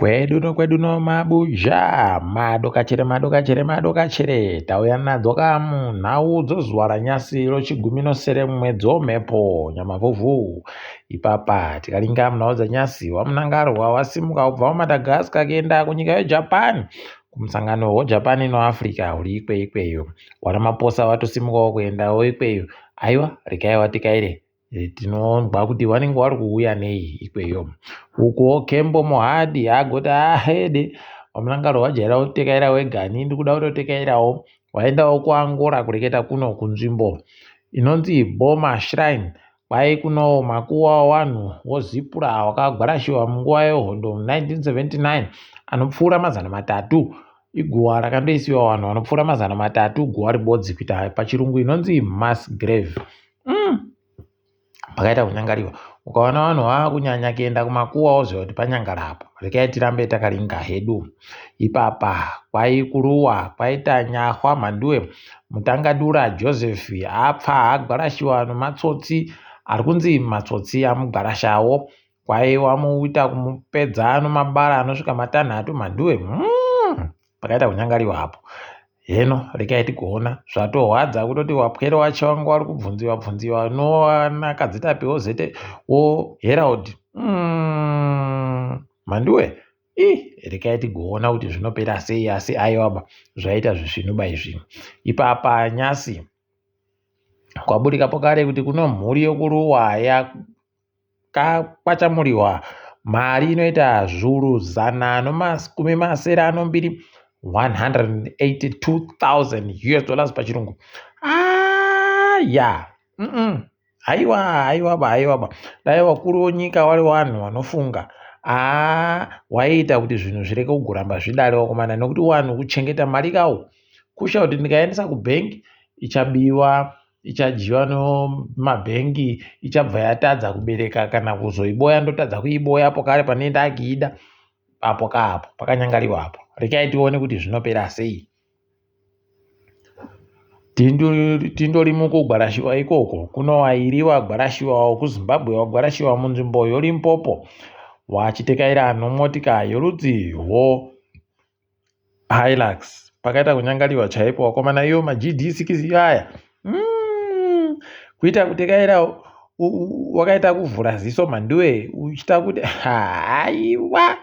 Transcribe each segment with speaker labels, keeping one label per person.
Speaker 1: Kwedu nokwedu nomabuja madokachere madokachere madokachere tauya nadzo kamu nhau dzozuva ranyasi rochigumi nosere mumwedzi womhepo nyamavhuvhu ipapa tikaringa munhau dzanyasi wamunangarwa wasimuka kubva kuMadagascar kuenda kunyika yeJapan kumusangano weJapan noAfrica uri ikweyo ikweyo waRamaphosa watosimukawo kuendawo ikweyo aiwa regai watikaire Tinonzwa kuti vanenge vari kuuya nei ikweyo. Ukuwo Kembo Mohadi agoti ahede VaMnangagwa vajaira kutekaira wega ini ndikuda kutotekairawo. Waendawo kuAngola kureketa kuno kunzvimbo inonzi Boma Shrine kwai kuno makuwa wanhu wozipura wakagwarashiwa munguva yehondo 1979 anopfuura 300 iguwa rakandoisiwa vanhu vanopfuura 300 guwa ribodzi kuita pachirungu inonzi mass grave. Pakaita kunyangariwa ukaona vanhu vakunyanya kuenda kumakuwa woziva kuti panyangara apo rekai tirambe takaringa hedu ipapa kwaikuruwa kwaita nyahwa mhanduwe mutangadura joseph apfa agwarashiwa nematsotsi ari kunzi matsotsi amugwarashawo kwaiwa muita kumupedza nomabara anosvika matanhatu mhanduwe mm. Pakaita kunyangariwa apo. Heno rekai tigoona zvatohwadza kutoti wapwere wacho wanga wari kubvunziwa bvunziwa nowana kadzitapiwo zete wo Herald mm, mhanduwe ih rekai tigoona kuti zvinopera sei asi aiwaba zvaita zvisvinuba izvi ipapa nyasi kwaburika pokare kuti kuno mhuri yokuruwa kwachamuriwa mari inoita zviuru zana nomakumi masere anombiri 182,000 US dollars pachirungu aya ah, mm haiwa haiwa ba haiwa ba dai vakuru venyika vari vanhu vanofunga aa waiita kuti zvinhu zvireke kugoramba zvidare wakomana nekuti vanhu kuchengeta mari kawo kusha kuti ndikaendesa kubhengi ichabiwa ichadyiwa nomabhengi ichabva yatadza kubereka kana kuzoiboya ndotadza kuiboya apo kare pane ndakiida apo kaapo pakanyangariwa apo rekai tione kuti zvinopera sei tindori mukugwarashiwa ikoko kunowairi wagwarashiwa wekuzimbabwe wagwarashiwa munzvimbo yolimpopo wachitekaira nomotika yorudzi rwo Hilux pakaita kunyangariwa chaipo wakomana iyo maGD6 aya mm, kuita kutekaira wakaita kuvhura ziso mhanduwe uchita kuti haiwa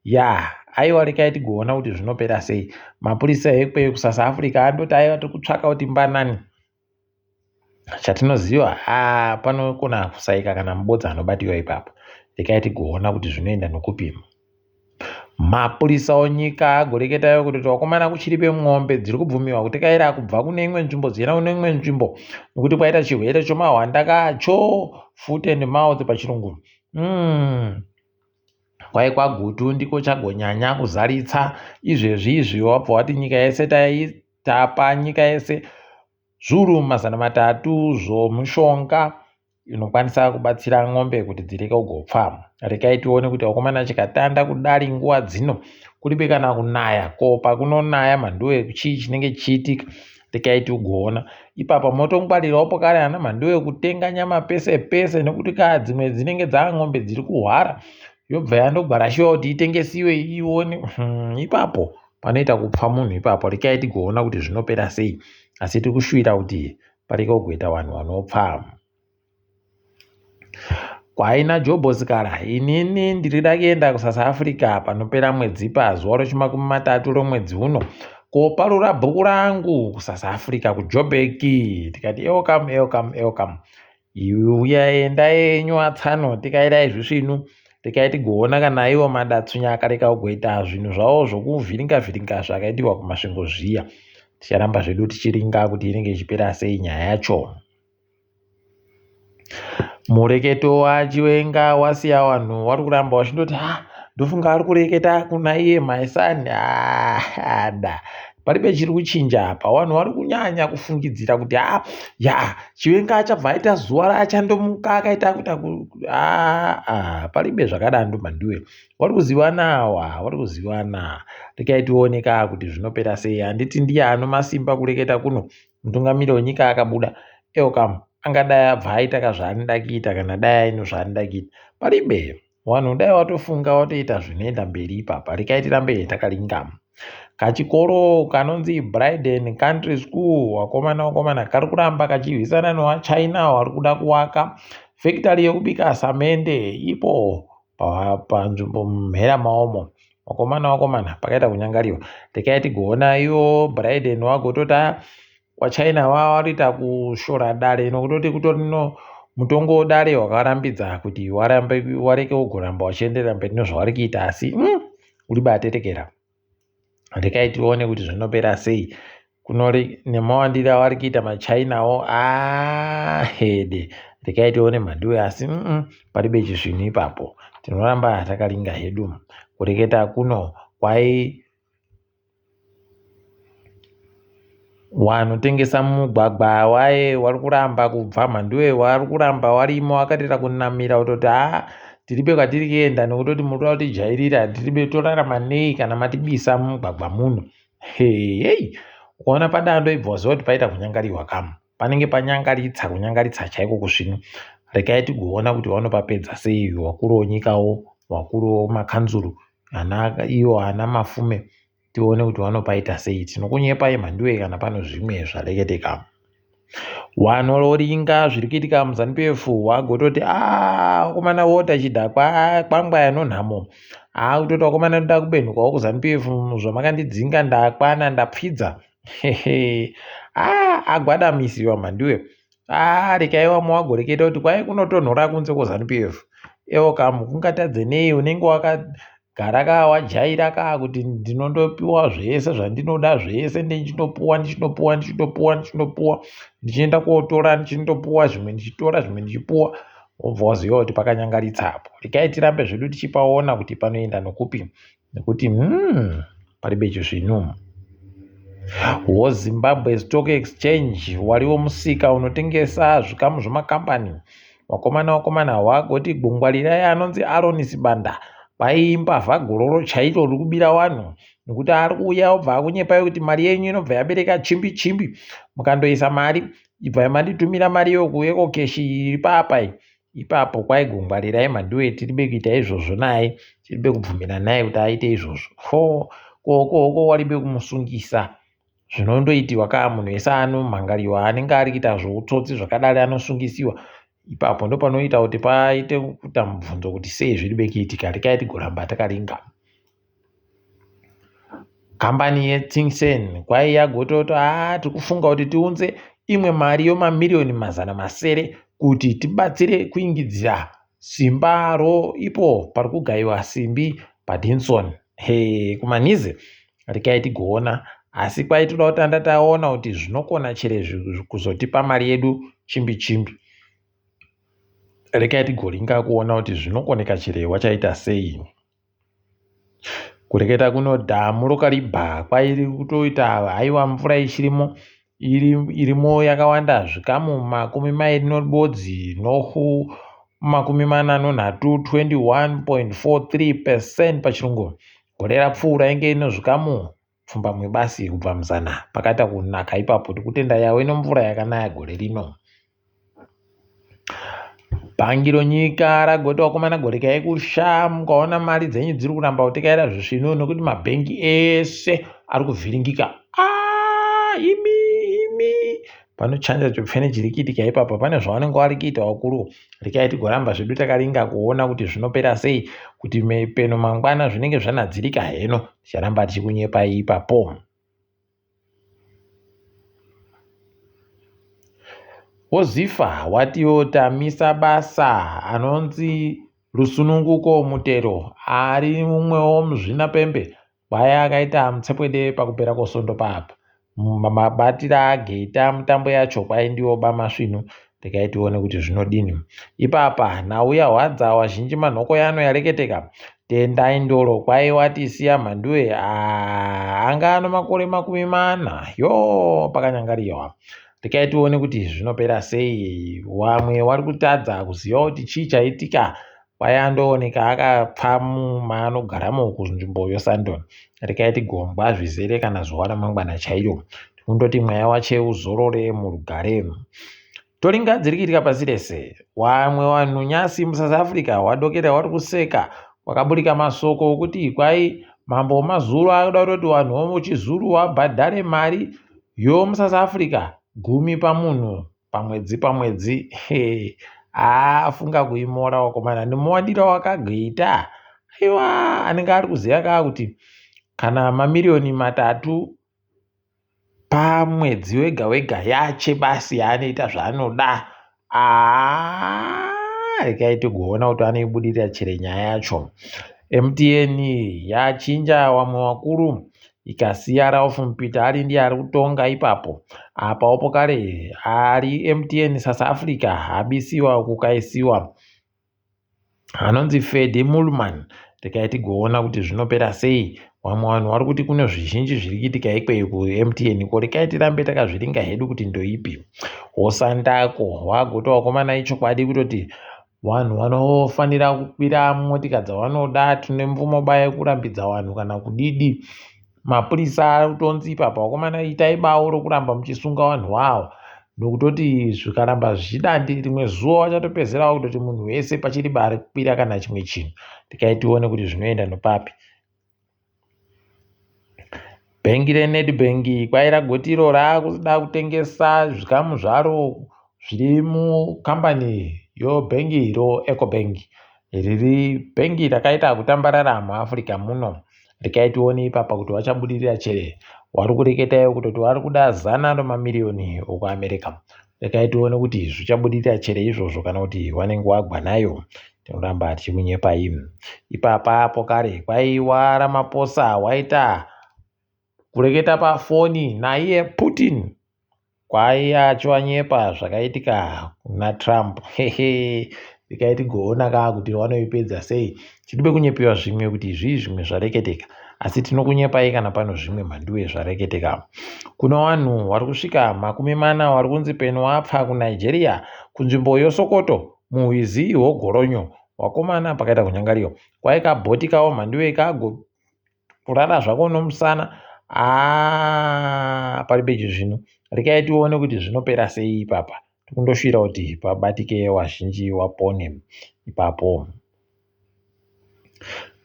Speaker 1: ya aiwa rekai tigoona kuti zvinopera sei mapurisa ekweyo kusouth africa andoti aiwa tiri kutsvaka kuti mbanani Chatinoziva haa panokona kusaika kana mubodza anobatiwa ipapo. Rekai tigoona kuti zvinoenda nokupi. Mapurisa onyika agoreketayo kuti vakomana kuchiri pemombe dziri kubvumiwa kutekaira kubva kune imwe nzvimbo dzichienda kune imwe nzvimbo nekuti kwaita chirwere chomahwanda kacho foot and mouth pachirungu. Mm. Kwai kwaGutu ndiko chagonyanya kuzaritsa izvezvi izvi wabva wati nyika yese tapa nyika yese Zviuru 300 zvomushonga inokwanisa kubatsira n'ombe kuti dzirege kugopfa. Rekai tione kuti vakomana chikatanda kudari nguva dzino kuribe kana kunaya ko pakunonaya mhanduwe chii chinenge chichiitika rekai tigoona ipapa motongwarirawo pokare ana mhanduwe kutenga nyama pese pese nekuti kaa dzimwe dzinenge dzaan'ombe dziri kuhwara yobva yandogwarashiwa kuti itengesiwe ione hmm, ipapo Panoita kupfa munhu ipapo rekai tigoona kuti zvinopera sei asi tiri kushuvira kuti parege kugoita vanhu vanopfa. Kwaina Jobho Sikala inini ndirida kuenda kuSouth Africa panopera mwedzi pazuva rechimakumi matatu romwedzi uno koparura bhuku rangu kuSouth Africa kuJoburg tikati welcome welcome welcome Uya enda yenyu atsano tikairai zvisvinu tikai tigoona kana iwo madatsunya akareka kugoita zvinhu zvavo zvokuvhiringa vhiringa zvakaitiwa kumasvingo zviya ticharamba zvedu tichiringa kuti inenge ichipera sei nyaya yacho mureketo wachiwenga wasiya vanhu wari kuramba wachindoti ha ndofunga ari kureketa kuna iye my son ada paribe chiri kuchinja apa vanhu vari kunyanya kufungidzira kuti ha ya chiwenga achabva aita zuva raachandomuka akaita kuita aa paribe zvakadando mhanduwe vari kuzivana awa vari kuzivana rekai tione ka kuti zvinopera sei handiti ndiye ano masimba kureketa kuno mutungamiri wenyika akabuda elcam angadai abva aita ka zvaanoda kuita kana dai aino zvaanoda kuita paribe. Wanhu dai watofunga watoita zvinoenda mberi ipapa. Rekai tirambe takaringa. Kachikoro kanonzi Bryden Country School wakomana wakomana kari kuramba kachirwisana newaChina wari kuda kuwaka fekitari yekubika samende ipo panzvimbo mumhera maomo. Wakomana wakomana pakaita kunyangariwa. Rekai tigoona iwo Bryden wagotota WaChina warita kushora dare nokutoti kutori no mutongo wedare wakarambidza kuti warambe wareke ugoramba wachienderera mberi nezvawari kuita asi uri baterekera. Rekai tione kuti zvinopera sei kunori nemawandiro awari kuita machinawo ahede rekai tione mhanduwe asi paribe chisvinu ipapo tinoramba takaringa hedu kureketa kuno kwai Wanotengesa mumugwagwa waye wari kuramba kubva mhanduwe wari kuramba warimo wakatoita kunamira kutoti haa tiribe kwatiri kuenda nekutoti muri kuda kutijairira tiribe torarama nei kana matibisa mumugwagwa muno hei ukaona padando ibva waziva kuti paita kunyangariwa kamu panenge panyangaritsa kunyangaritsa chaiko kusvinu regai tigoona kuti vanopapedza sei vakuru venyikawo vakuru vemakanzuru ana iwo ana mafume tione kuti vanopaita sei tinokunyepai mhanduwe kana pano zvimwe zvareketeka wanoringa zviri kuitika muZanu PF wagototi ah vakomana wota chidhakwa kwangwaya nonhamo ah kutoti vakomana ndoda kubenhukawo kuZanu PF zvamakandidzinga ndakwana ndapfidza hehe ah agwadamisiwa mhanduwe ah rekai wamwe wagoreketa kuti kwai kunotonhora kunze kweZanu PF ewo kamu kungatadze nei unenge wakagara ka wajaira ka kuti ndinondopiwa zvese zvandinoda zvese ndichinopuwa ndichinopuwa ndichinopuwa ndichinopuwa ndichienda kotora ndichindopuwa zvimwe ndichitora zvimwe ndichipuwa wobva waziva kuti pakanyangaritsa apo rekai tirambe zvedu tichipaona kuti panoenda nokupi nekuti paribe chisvinu woZimbabwe Stock Exchange wariwo musika unotengesa zvikamu zvemakambani vakomana vakomana wagoti gungwarirai anonzi Aaron Sibanda paimbavha gororo chairo riri kubira vanhu nekuti ari kuuya obva akunyepai kuti mari yenyu inobva yabereka chimbi chimbi mukandoisa mari ibvai manditumira mari iyo kuEcoCash iri papa ipapo kwaigongwarirai mhanduwe tiribe kuita izvozvo naye tiribe kubvumira naye kuti aite izvozvo ho koko hoko waribe kumusungisa zvinondoitiwa kaa munhu wese anomhangariwa anenge ari kuita zvoutsotsi zvakadari anosungisiwa ipapo ndopanoita kuti paite kuita mubvunzo kuti sei zviribe kuitika rekai tigoramba takaringa Kambani yeTsingseng kwai yagototo haa tiri kufunga kuti tiunze imwe mari yemamiriyoni 600 kuti tibatsire kuingidzira simba ro ipo pari kugayiwa simbi paDinson he kuManize rekai tigoona asi kwai toda kutanda taona kuti zvinokona chere kuzotipa mari yedu chimbi chimbi rekai tigoringa kuona kuti zvinokoneka chere wachaita sei. Kureketa kuno dhamu roKariba kwairi kutoita haiwa mvura ichirimo irimo yakawanda zvikamu 21 nohu 43 21.43 percent pachirungu. Gore rapfuura inge ine zvikamu pfumbamwe basi kubva muzana. Pakaita kunaka ipapo tikutenda Yahweh nomvura yakanaya gore rino. Bhangi ronyika ragoti vakomana gorekai kusha mukaona mari dzenyu dziri kuramba kutekaira zvisvinu nekuti mabhengi ese ari kuvhiringika. Ah, imi imi panochanja chopfene chiri kuitika ipapa pane zvavanenge vari kuita vakuru rekai tigoramba zvedu takaringa kuona kuti zvinopera sei kuti peno mangwana zvinenge zvanadzirika heno ticharamba tichikunyepai ipapo. WoZifa watiwo tamisa basa anonzi Rusununguko Mutero ari mumwewo muzvinapembe waya akaita mutsepwede pakupera kosvondo papa. Mabatiro aAgeita mutambo yacho kwaindiwo bamasvinu regai tione kuti zvinodini. Ipapa nhau yahwadza wazhinji manhokoyano yareketeka. Tendai Ndoro kwai wati siya mhanduwe aa anga ano makore 40 yoo pakanyangariwa. Regai tione kuti zvinopera sei. Wamwe wari kutadza kuziva kuti chii chaitika kwai andooneka akapfa maanogaramo kunzvimbo yoSandon. Regai tigombwa zvizere kana zuva ramangwana chairo. Tikundoti mweya wache uzorore murugare. Toringa dziri kuitika pasi rese. Wamwe wanhu nyasi muSouth Africa wadokera wari kuseka kwakaburika masoko okuti kwai mambo wemaZulu akuda kutoti wanhu womuchiZulu wabhadhare mari yomuSouth Africa gumi pamunhu pamwedzi pamwedzi. Haa funga kuimora wakomana nemuwandiro wakagoita. Aiwa anenge ari kuziva kaa kuti kana mamiriyoni 3 pamwedzi wega wega yache basi yaanoita zvaanoda. Haa regai tigoona kuti anoibudirira chere nyaya yacho. MTN yachinja wamwe wakuru ikasiya Ralph Mpita ari ndiye ari kutonga ipapo. Apawo kare ari MTN South Africa abisiwa kukaisiwa anonzi Fedi Mulman. Regai tigoona kuti zvinopera sei. Vamwe vanhu vari kuti kune zvizhinji zviri kuitika ikweyo kuMTN ko regai tirambe takazviringa hedu kuti ndoipi. Hosandako wagoti wakomana ichokwadi kutoti vanhu vanofanira kukwira motika dzavanoda tine mvumo ba yekurambidza vanhu kana kudidi. Mapurisa ari kutonzi ipapa vakomana itai bawo rokuramba muchisunga vanhu wawo nokutoti zvikaramba zvichidandi rimwe zuva vachatopedzera vakutoti munhu wese pachiri bari kukwira kana chimwe chinhu. Regai tione kuti zvinoenda nopapi. Bhengi reNedbank kwai ragoti iro raakuda kutengesa zvikamu zvaro zviri mukambani yebhengi roEcobank riri bhengi rakaita kutambarara muAfrica muno. Regai tione ipapa kuti vachabudirira chere. Wari kureketayo kutoti vari kuda zana remamiriyoni okuAmerica. Regai tione kuti zvichabudirira chere izvozvo kana kuti vanenge wagwa nayo. Tinoramba tichikunyepai. Ipapa apo kare kwaiwa Ramaphosa waita kureketa pafoni naiye Putin kwaiya achiwanyepa zvakaitika kuna Trump. Hehe regai tigoona kaa kuti vanoipedza sei. Tiribe kunyepiwa zvimwe kuti zvii zvimwe zvareketeka asi tinokunyepai kana pano zvimwe mhanduwe zvareketeka. Kuno vanhu vari kusvika 40 vari kunzi peno wapfa kuNigeria kunzvimbo yoSokoto muhwizi hwoGoronyo. Wakomana pakaita kunyangariwa kwai kabhoti kawo mhanduwe kago kurara zvako nomusana haa pari pecho zvino regai tione kuti zvinopera sei ipapa. Tikundosvira kuti pabatike wazhinji wapone ipapo.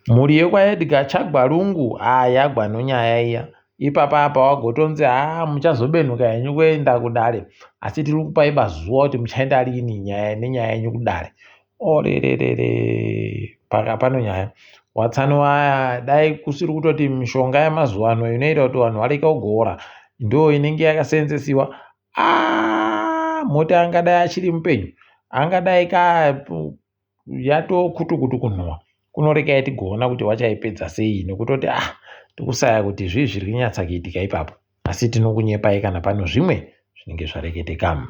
Speaker 1: Mhuri yekwaEdgar Chagwa Lungu haa yagwa nonyaya iya. Ipapa apa wagotonzi haa muchazobenuka henyu kuenda kudare asi tiri kupai mazuva kuti muchaenda rini nyaya nenyaya yenyu kudare. Orererere paka pano nyaya. Watsano aya dai kusiri kutoti mishonga yamazuva ano inoita kuti vanhu vareke kugoora ndo inenge yakaseenzesiwa. Aa mota angadai achiri mupenyu angadai ka yatokutukutu kunhuhwa. Kunorekai tigoona kuti vachaipedza sei nekutoti ah tikusaya kuti zvii zviri kunyatsa kuitika ipapo. Asi tinokunyepai kana pano zvimwe zvinenge zvareketeka.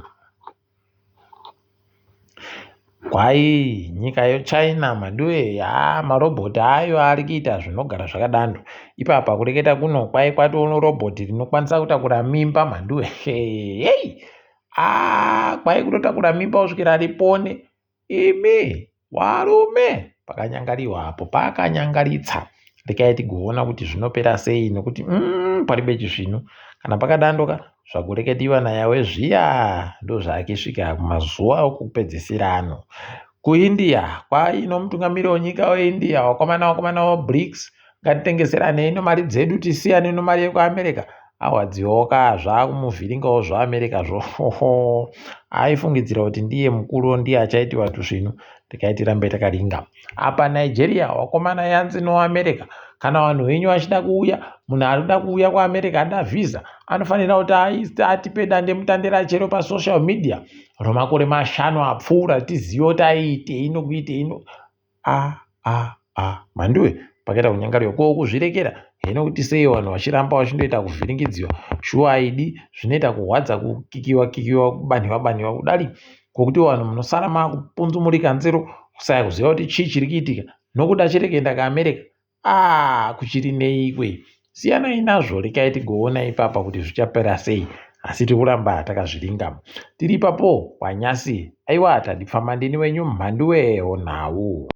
Speaker 1: Kwai nyika yeChina mhanduwe haa marobhoti ayo ari kuita zvinogara zvakadando. Ipapa kureketa kuno kwai kwatono robhoti rinokwanisa kutakura mimba mhanduwe. Hei aa kwai kutotakura mimba kusvikira ripone. Imi warume pakanyangariwa apo pakanyangaritsa. Regai tigoona kuti zvinopera sei nekuti pari pechisvinu kana pakadandoka zvakureketiwa naYawe zviya ndozvaakisvika kumazuva okupedzisira ano. KuIndia kwaino mutungamiri wenyika weIndia wakomana wakomana weBRICS ngatitengeseranei nemari dzedu tisiyane nemari yekuAmerica. Awadziwoka zvakumuvhiringawo zvaAmerica zvo. Aifungidzira kuti ndiye mukuru ndiye achaitiwa tusvinu. Regai tirambe takaringa. Apa Nigeria wakomana yanzi noAmerica kana vanhu venyu vachida kuuya munhu ari kuda kuuya kuAmerica ada vhisa anofanira kuti atipe dandemutande rachero pasocial media romakore 5 apfuura tizive kuti aiitei nokuitei no a a a mhanduwe pakaita kunyangariwa ko kuzvirekera hino kuti sei vanhu vachiramba vachindoita kuvhiringidziwa shuwa aidi zvinoita kurwadza kukikiwa kikiwa kubanhiwa banhiwa kudari kwokuti vanhu munosara makupunzumurika nzero kusaya kuziva kuti chii chiri kuitika nokuda chiri kuenda kuAmerica aa kuchiri neikwe siyanai nazvo regai tigoona ipapa kuti zvichapera sei asi tiri kuramba takazviringa tiri ipapo kwanyasi aiwa tadipfamba ndini wenyu mhanduwe onhau.